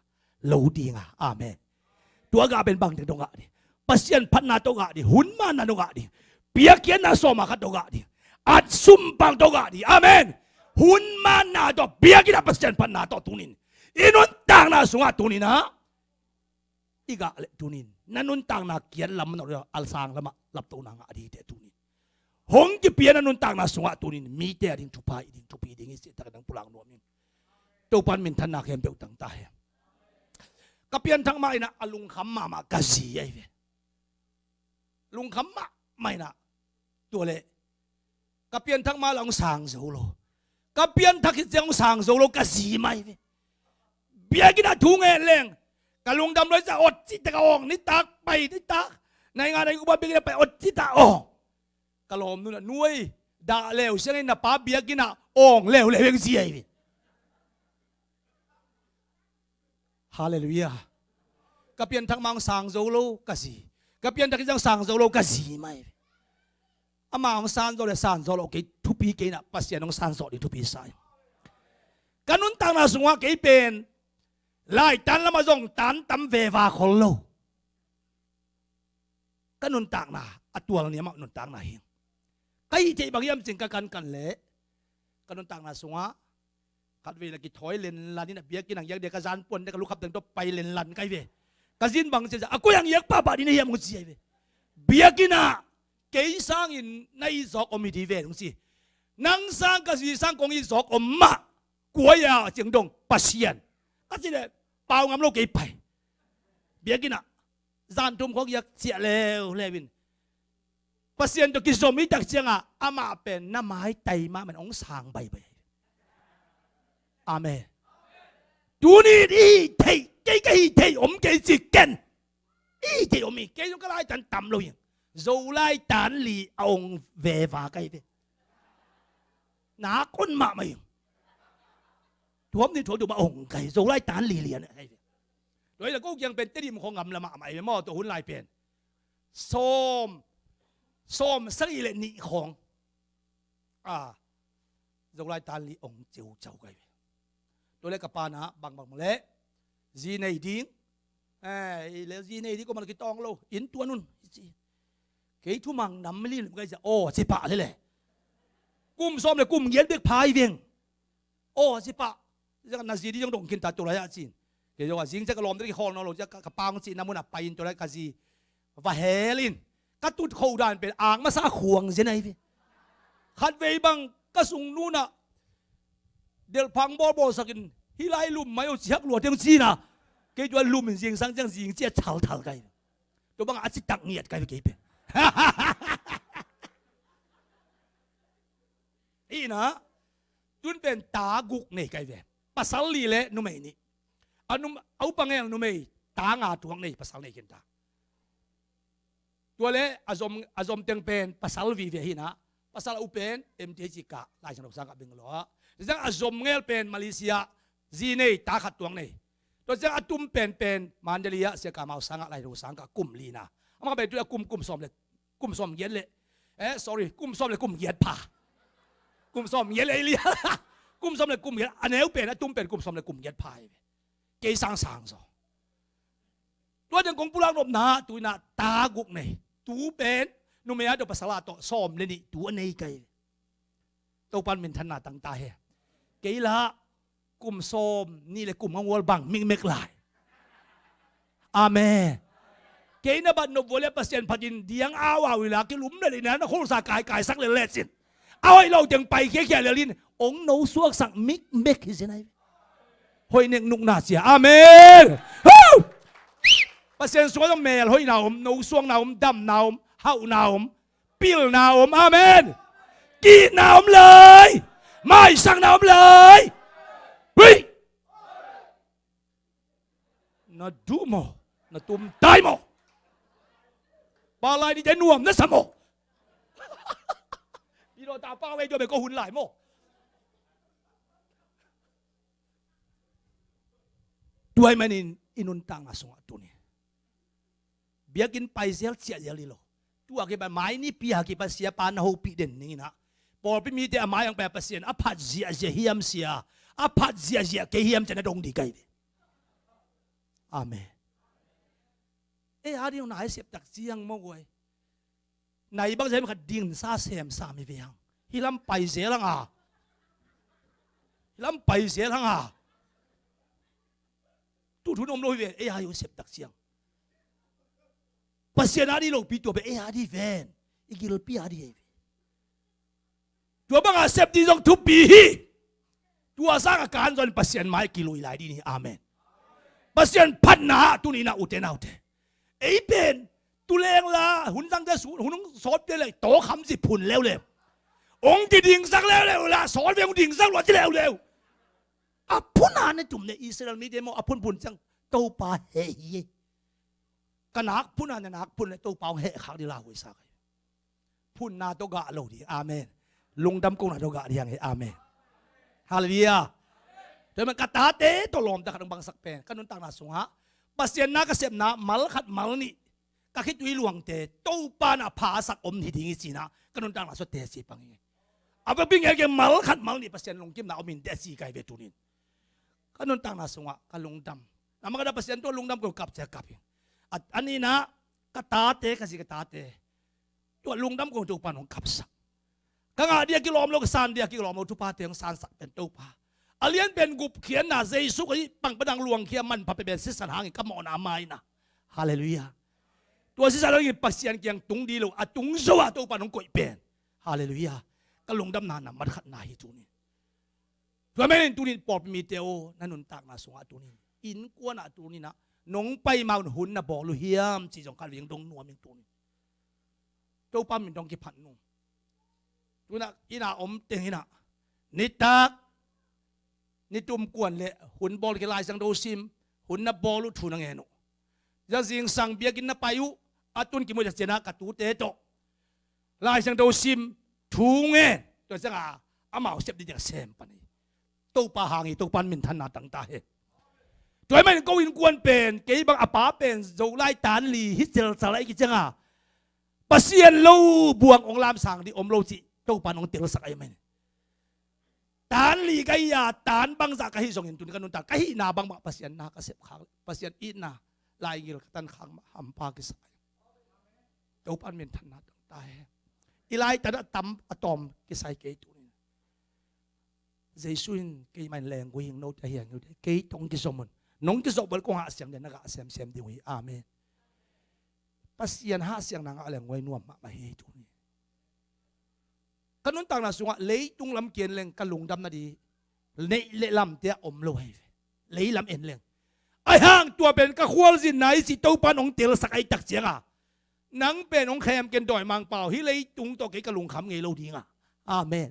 lo ding a. Amen. Tua a gah pen bangte tawh gah ding? Pasian phatna tawh gah ding, hun manna tawh gah ding, piakkhiatna sawm a khat tawh gah ding, at sumpang tawh gah ding? Amen. Hun manna tawh, piakkhiatna, Pasian phatna tawh tunin, i nuntakna sungah tuninah i gah leh tunin Na nuntakna kiat lam mah, a sang lamah laptohna ngah ding hi teh tuni. Hong kipia na nuntakna sungah tuni in mite a ding thupha i ding, thupi ding hi cih takin nang pulak nuam ing. Topa'n minthanna khempeuh tang ta hen. Ka pianthak mah in ah a lungkham mahmah ka zi ahi ve. Lungkham mahmah in ah. Tua leh ka pianthak mah lah hong sang zo lo. Ka pianthak khit ciang hong sang zo lo ka zi mah ahi ve. Biakinn ah thu ngen leng ka lungdam lo hi ciang, ot cih tak a awng nitak, pai nitak. Nai nga nai guk bang biakinn ah pai, ot cih tak a awng. Ka lawmnu in ah, "Nu ei, dah leuleu hi ciangin na pa biakinn ah awng leuleu ing," ci ahi ve. Halleluiah. Ka pianthak mah hong sang zo lo ka zi. Ka pianthak khit ciang sang zo lo ka zi mah ahi ve. Ama hong sang zo leh sang zo lo kei thupi kei in ah, Pasian hong sang zo ding thupi sa ing. Ka nuntakna sungah kei pen laitan lamah zong tan tam veva khol lo. Ka nuntakna a tual ni amah nuntakna hi. Ka hih theih bang hiam cih ka kankan leh ka nuntakna sungah khatvei lah kithawi lenlan in ah, biakinn ah ngiak ding ka zan puan ding ka lukhap teng tawh pai lenlan ka hi ve. Ka zin bang ci a, "A koi ah ngiak pahpah ding na hiam?" hong ci ahi ve. Biakinn ah kei sangin na it zawk om hi ding ven, hong ci. "Nang sang, ka zi sang kong it zawk om mah. Kua hiam?" ci-in dong, "Pasian," ka cih leh pau ngam lo kei pai. Biakinn ah zan thum khawng ngiak ciah leuleu in Pasian tawh kizom i tak ciangah amah pen na maitai mahmah in hong sang baibai. Amen. Tuni in i hih theih, kei ka hih theih om kei ci ken. I hih theih om hi. Kei zong ka laitan tam lo hi. Zolai tan li a ong veva ka hi ve. Nak on mahmah hi. Thuam ni thuam tum a ong ka hi. Zolai tan li lian ka hi ve. Tua hi la ko kiang pen Tedim khawng ngam la mahmah hi ve maw, tua hun lai pen. Sawm, sawm sagih le nih khawng. A, Zolai tan li ong ceucau ka hi ve. Tua leh ka pa in ah bangbang leh zi nei ding. Eh, i leh zi nei ding, kuamah kitawng lo. Inn tuan un. Kei thumang nam li ka hi cia, aw ci pah leh leh. Kum sawm le kum giat bek pha hi veng. Aw ci pah. Na zi ding zong dong khin ta tua lai ah ci-in. Kei zong a zing cia ka lawm ding kikhawl nawn lo cia ka, ka pa hong cihna munah pai in tua lai ka zi va hel in. Ka tut khoh dan pen ang masa khuang zen ahi ve. Khatvei bang ka sungnu in ah delhphang bawlbawl sakin, "Hih lai lum mai aw," ci hak lua teng ci-in ah. Kei tua lum in zingsang ciang zing cia thalthal ka hi. Tua bangah a citak ngiat ka hi ve kei pen. Hi in ah, tun pen ta guk nei ka hi ve. Pasal li le numei nih. A num-, a upa ngel numei ta nga tuak nei, pasal nei khin ta. Tua leh a zom, a zom teng pen pasal vive hi in ah, pasal a u pen M T H kah, Lai Siangtho sang kah Bangalore ah. Tua ciang a zom ngel pen Malaysia, zi nei, ta khat tuak nei. Tua ciang a tum penpen Mandalay ah, Sia Kamau sang ah, Lai Siangtho sang kah kum li na. Amah pen tu a kum, kum sawm le, kum sawm giat le, eh, sorry, kum sawm le kum giat pha. Kum sawm giat le li. Kum sawm le kum giat, a neu pen, a tum pen kum sawm le kum giat pha hi ve. Kei sang sang zaw. Tua teng kong pulak nopna, tu in ah ta guk nei. Tu pen numei a tawh pasal a tawh sawm le nih tu a nei ka hi. Topa'n minthanna tang ta hen. Kei lah kum sawm nih le kum nga ngual bang mikmek lai. Amen. Kei na bat nop vua leh Pasian phatin diang au au hi la, kilum lel in ah, na kholsa kaikai sak lel lel cin. A hoih lo teng pai khiakhia lel in, ong no suaksak mikmek hi zen ahi. Hoih nek nukna cia. Amen. Hoo! Pasian sungah zong melhoihna om, no suakna om, damna om, hauhna om, pilna om. Amen. Kihna om lai. Maisakna om lai. Hui! Na duh maw? Na tumtai maw? Palai nite nuam na sa maw? Pi daw ta pa wei daw be ko hun lai maw? Tua ahih manin i nuntakna sungah tuni biakinn pai zel ciah zel hi lo. Tua kipan mai nipi a kipan siapa na hopih den ning in ah, pawlpi mite a mai ang pai a Pasian a phat ziahziah hiam sia, a phat ziahziah kei hiam cia na dong ding ka hi ve. Amen. Ei a ding nai sep tak ciang maw guai. Nai bang zem khat ding sa sem sam hi ve hang. Hih lam pai zel hang a. Hih lam pai zel hang a. Tu thu om lo hi ve, ei a hi sep tak ciang. Pasian a dih lopi tua pen ei a dih ven. I gilpi a dih ei ve. Tua banga sep dih zong thupi hi. Tua sanga kan zong Pasian mai kilui lai dih ni. Amen. Pasian phatna ah tuni-in ah ute naute, ei pen tu leng la hun zangte su hun hong sawt te le tawkham zi phun leuleu. Hong kidingsak leuleu la sawt ve hong dingsak lua ci leuleu. A phun a na tum ne Israel mite maw a phunphun ciang Topa heh hi. Ka nak phun a na nak phun le Topa hong heh khak dih la huai sa kai. Phunna tawh gah lo dih. Amen. Lungdam kohna tawh gah dih hang hi. Amen. Halleluiah. Tua man ka tate tawh lawmta khat hong bangsak pen ka nuntakna sungah Pasian na ka sepna mal khat mal nih ka khitui luangte Topa na phasak om hi ding hi cinah ka nuntakna sua teci pang hi. A vekpi ngelgel mal khat mal nih Pasian lungkimna om in teci kai ve tunin. Ka nuntakna sungah ka lungdam. Na mangada Pasian tua lungdam ko kap cia kap hi. A ninah ka tate ka zi ka tate tua lungdam kong Topa nong kapsak. Ka ngah dia kilawm lo ka san dia kilawm lo thupate hong sansak pen Topa. A lian pen gupkhiatna Jesu ka hih pangpadang luangkhia manpha pe pen sisan hangin ka mawhna a maina. Halleluiah. Tua sisan hangin Pasian kiang tung dih lo a tung zo a Topa nong koih pen. Halleluiah. Ka lungdamna nambat khatna hi tunin. Tua menin tunin pawlpi mite aw na nuntakna sungah tunin innkuanah tuninah nong pai maun hun na bawl uh hiam ci zong ka ving dong nuam in tunin. Topa min dong kiphat nung. Tunah ina om teng inah nitak nitum kuan le hun bawl ki Lai Siangtho sim hun na bawl uh thu na ngen uh. Zazing sang biakinn na pai uh a tun kimuh cianah ka tute tawh Lai Siangtho sim thu ngen tua ciangah amau sep ding a sem pan hi. Topa hang hi Topa minthanna tangta hi. Tua hi manin ko innkuan pen kei bang a pa pen Zolai tan li hi celcal ahi ki ciangah Pasian lo buang ong lamsang dih om lo cih Topa nong telsak ahi manin. Tan li ka hi a tan bangzah ka hi zongin tun ka nuntak ka hihna bangmah Pasian na ka sep khak Pasian itna laigil ka tan khak mah hampa kisak. Topan minthanna tangta he. I laitan a tam a tawm kisai kei tunin. Jesu in keimah in lenggui hing note a hiang note kei tong kizom un. Nong kizom bal kong hahsiang den na gah semsem ding uh hi. Amen. Pasian hahsiangna ngah leng guai nuam mahmah hi tunin. Ka nuntakna sungah leitung lam kian leng ka lungdam nadih neih le lamte ah om lo ahi ve. Leilam en leng ahi hang tua pen ka khualzinna i cih Topan hong telsak ahi tak cianga nang pen hong khem ken dawimangpa aw hih leitung tawh kei ka lungkham ngei lo dinga. Amen.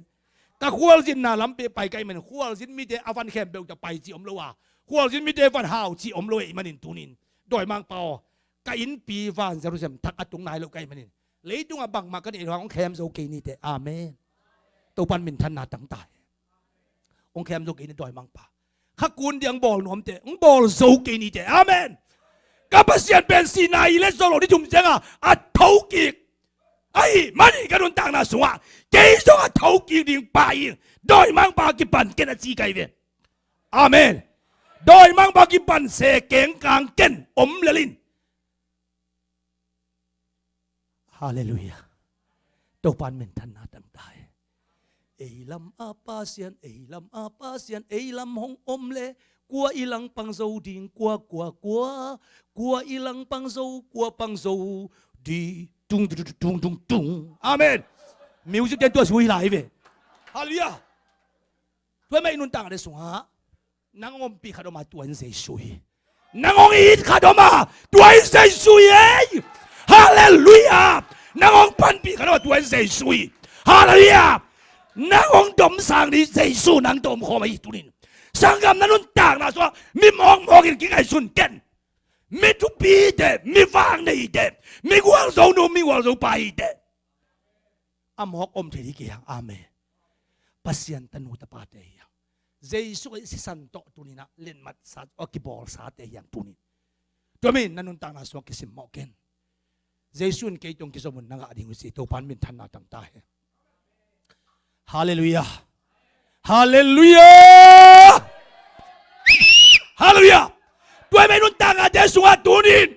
Ka khualzinna lampi pai ka hih manin khualzin mite a van khempeuh tawh pai cih om lo a khualzin mite van hau cih om lo ahih manin tunin dawimangpa aw ka innpi van Jerusalem thak a tung nai lo ka hih manin leitungah bangmah ka neih lo hang hong khem zo kei nite. Amen. Topan minthanna tangta hi. Hong khem zo kei ni dawimangpa. Kha kun diang bawl nuamte hong bawl zo kei nite. Amen. Ka Pasian pen sihna i let zo lo ni thum cianga a thokik ahi manin ka nuntakna sungah kei zong a thokik ding pa in dawimangpa kipan ken a ci kai ve. Amen. Dawimangpa kipan se kengkang ken om lelin. Halleluiah. Topan minthanna tangta hi. Ei lam a Pasian ei lam a Pasian ei lam hong om le kua i lang pang zo ding kua kua kua kua i lang pang zo kua pang zo di tung tung tung tung tung. Amen. Music ten tua sui lai ve. Halleluiah. Tua mai nuntakna sungah nang hong ompih khat om a tua in Jesu hi. Nang hong it khat om a tua in Jesu hi ei. Halleluiah. Nang hong panpih khat om a tua in Jesu hi. Halleluiah. Nang hong domsang ni Jesu nang tawh om khawm ahi tunin sanggam na nuntakna sungah mi mawkmawk in kingaihsun ken. Mi thupi te mi vang nei te mi gualzo nu mi gualzo pa hi te. A mawk om thei dih kei hang. Amen. Pasian tanu tapate hi hang. Jesu Khrih sisan tawh tuninah lenmat sa a kibawlsate hi hang tunin. Tua min na nuntakna sungah kisimmawh ken. Jesu in kei tong kizom un na ngah ding uh si Topan minthanna tangta hi. Halleluiah. Halleluiah. Halleluiah. Tua min nuntaknate sungah tunin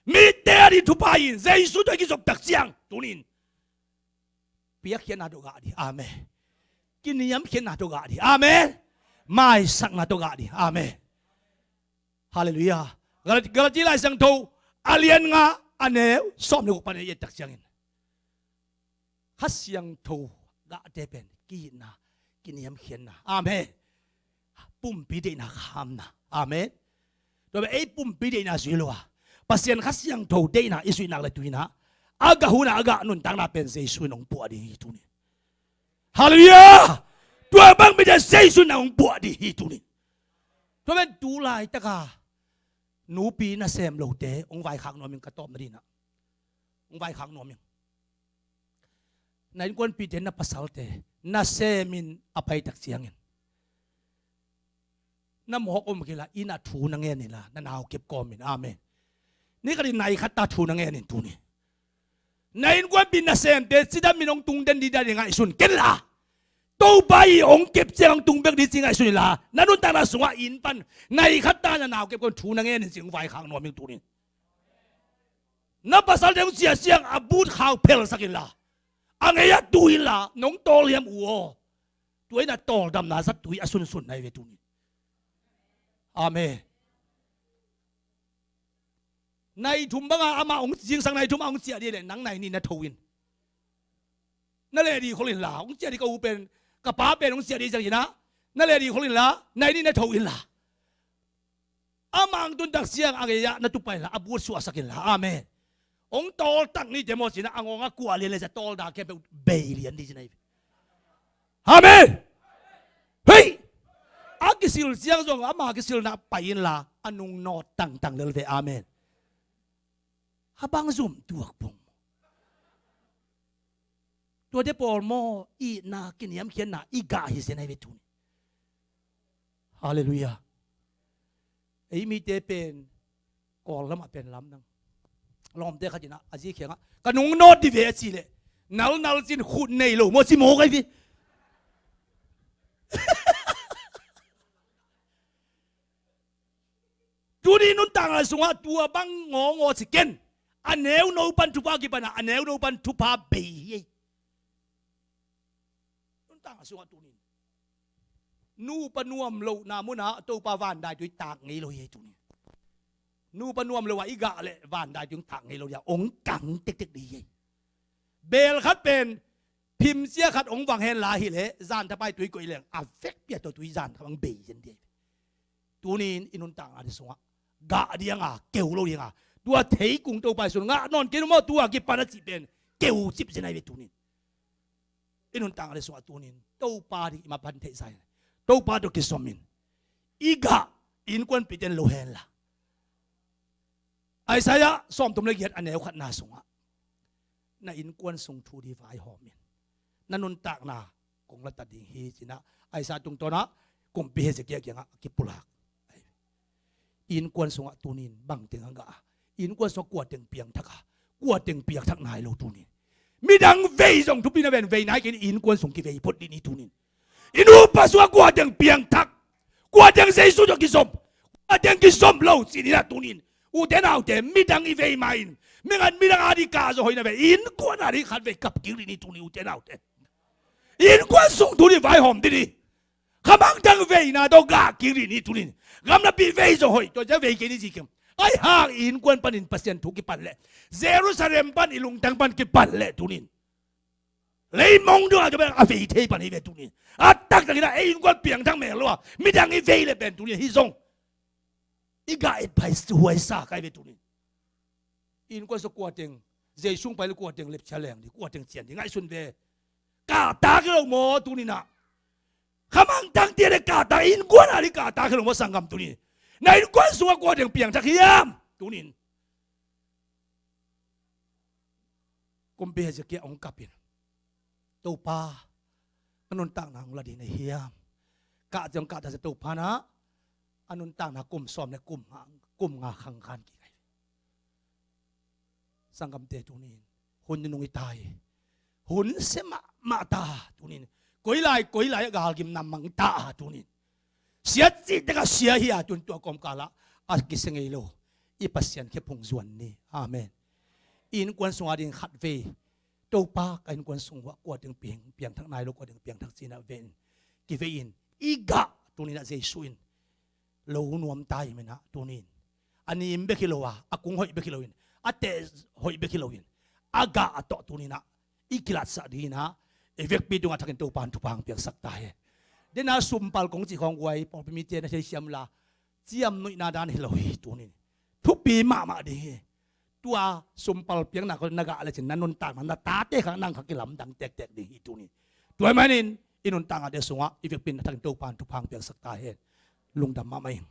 mitte a dih thupha in Jesu tawh i kizop tak ciang tunin piakkhiatna tawh gah dih. Amen. Kiniamkhiatna tawh gah dih. Amen. Maisakna tawh gah dih. Amen. Halleluiah. Galati Lai Siangtho a lian nga a neu sawm le guk pan i et tak ciangin Kha Siangtho gahte pen ki-itna, kiniamkhiatna. Amen. Pumpi deihna khamna. Amen. Tua pen ei pumpi deihna zui lo a, Pasian Kha Siangtho deihna i zuih nak le tu-in ah a gah hun ah a gah nuntakna pen Jesu in hong puah ding hi tuni. Halleluiah. Tua bang mite Jesu in hong puah ding hi tuni. Tua pen tu laitaka nupi nasem lote hong vaikhak nuam ing ka tawpna ding ah. Hong vaikhak nuam ing. Na innkuanpihte, na pasalte nasemin a paitak ciangin na mawk om kei la, inn ah thu na ngen inla, na naukip kawmin. Amen. Ni khat in nai khat ta thu na ngen in tuni. Na innkuanpih nasemte cidamin hong tung den ding dan i ngaihsun kenla, Topa i hong kep ciang hong tung bek ding ci ngaihsun inla, na nuntakna sungah inn pan nai khat ta na naukip kawmin thu na ngen in ci hong vaikhak nuam ing tuni. Na pasalte hong ciah ciang a but khau phelsak inla, a ngei ah tu inla, nong tawl hiam u aw? Tua in a tawldamna zat tui a sunsun na hi ve tuni. Amen. Nai thum banga amah hong, zingsang nai thum a hong ciah dih leh nang nai nih na tho in. Na leh dih khol inla, hong ciah dih ka u pen, ka pa pen hong ciah dih ciangin ah, na leh dih khol inla, nai nih na tho inla. Amah hong tun tak ciang a ngei ah na tupa inla, a but suahsak inla. Amen. Hong tawl tak ni te maw ci-in ah, a ngawng a kuah lian le cia tawl dak khempeuh bei lian dih ci na hi. Amen. Hei! A kisil ciang zong ama kisilna pai inla, a nung nawt tangtang lel ve. Amen. A bang zum tuak pong. Tuate pawl maw, itna, kiniamkhiatna i gah hi zen ahi ve tuni. Halleluiah. Ei mite pen Kawl lamah pen lamdang, lawmte khat in ah a zi kiangah ka nung nawt dih ve a cih leh, nalnal cin khut nei lo maw ci mawk ahi ve. Tuni nuntakna sungah tua bang ngawngawng ci ken. A neuno pan thupha kipan a, a neuno pan thupha bei hi ei. Nuntakna sungah tunin nupa nuam lohna munah Topa vandaitui tak ngei lo hi ei tunin. Nupa nuam lo ah i gah leh vandaitui tak ngei lo hi a, hong kang tektek dih hi ei. Beel khat pen phimcia khat hong vang henla hileh zanthapai tui koih leng a vekpi a tua tui zanthapai hong bei zen dih hi. Tunin i nuntakna ding sungah gah ding a, keu lo ding a, tua theikung Topa i sun ngah nawn kei nu maw, tua kipan a cih pen keu cip zen ahi ve tunin. I nuntakna ding sungah tunin Topa ding i mapan theihsa in, Topa tawh kizomin i gah, innkuanpihte in lo henla. Isaiah sawmthum le giat a neu khatna sungah na innkuan sung thu ding vaihawm in, na nuntakna kong latat ding hi ci-in ah Isaiah tungtawn ah kumpi Hezekiah kiangah a kipulak. Innkuan sungah tunin bangteng a gah a, innkuan sungah kuateng piangthak a, kuateng piangthak nai lo tunin. Midang vei zong thupi na ven vei nai kei ni, innkuan sung kivei phot dih ni tunin. I nupa sungah kuateng piangthak, kuateng Jesu tawh kizom, kuateng kizom lo ci-in ah tunin. Ute naute, midang i vei ma-in, midang, midang a ding kah zaw hoih na ve, innkuan a ding khat vei kap kik dih ni tunin, ute naute. Innkuan sung tunin vaihawm dih ni. Khamangthang veina tawh gah kik dih ni tunin. Gamlapi vei zaw hoih, tua ciang vei kei ni ci kim. Ahi hang innkuan panin Pasian thu kipan leh, Jerusalem pan i lungtang pan kipan leh tunin, leimong dong a tua pen a vei thei pan hi ve tunin. A taktak in ah ei innkuan piangthak mel lo a, midang i vei leh pen tunin hi zong i gah et phai huaisa kai ve tunin. Innkuan sung kuateng, Jesu hong pai leh kuateng lepcia leng ding, kuateng cian ding ngaihsun ve. Kahta kei lo maw tunin ah? Khamangthang tian leh kahta, innkuan a ding kahta kei lo maw sanggam tunin? Na innkuan sungah kuateng piangthak hiam tunin? Kumpi Hezekiah hong kap in, Topa, ka nuntakna hong la ding na hiam? Kah ciang kah ta cia Topa na, a nuntakna kum sawm le kum nga, kum nga khangkhan kik ahi. Sanggamte tunin hun nunung i ta hi. Hun sia mahmah ta tunin. Koi lai koi lai a galgimna mang ta tunin. Sia cih tekah sia hi a, tun tua kawmkalah a kisia ngei lo i Pasian khephung zuan ni. Amen. I innkuan sungah ding khat vei, Topa, ka innkuan sung uah kuateng piang, piangthak nai lo, kuateng piangthak ci-in ah ven kivei in i gah tunin ah Jesu in lo nuam ta hi manin ah tunin. A nim bek hi lo a, a kung hoih bek hi loin a teh hoih bek hi lo in, a gah a tawh tuni-in ah i kilatsah ding hi-in ah, i vekpi tungah thakin Topa'n thupha hong piaksak ta hen. Dena sumpal kong cih khawng guai, pawlpi mite na theisiam la, ciamnuihna dan hi lo hi tuni-in. Thupi mahmah ding hi. Tua sumpal piakna khawng na gah lecin na nuntakna, na tate khawng nang khawng kilamdang tektek ding hi tuni-in. Tua ahih manin i nuntaknate sungah i vekpi-in a thakin Topa'n thupha hong piaksak ta hen. Lungdam mahmah ing.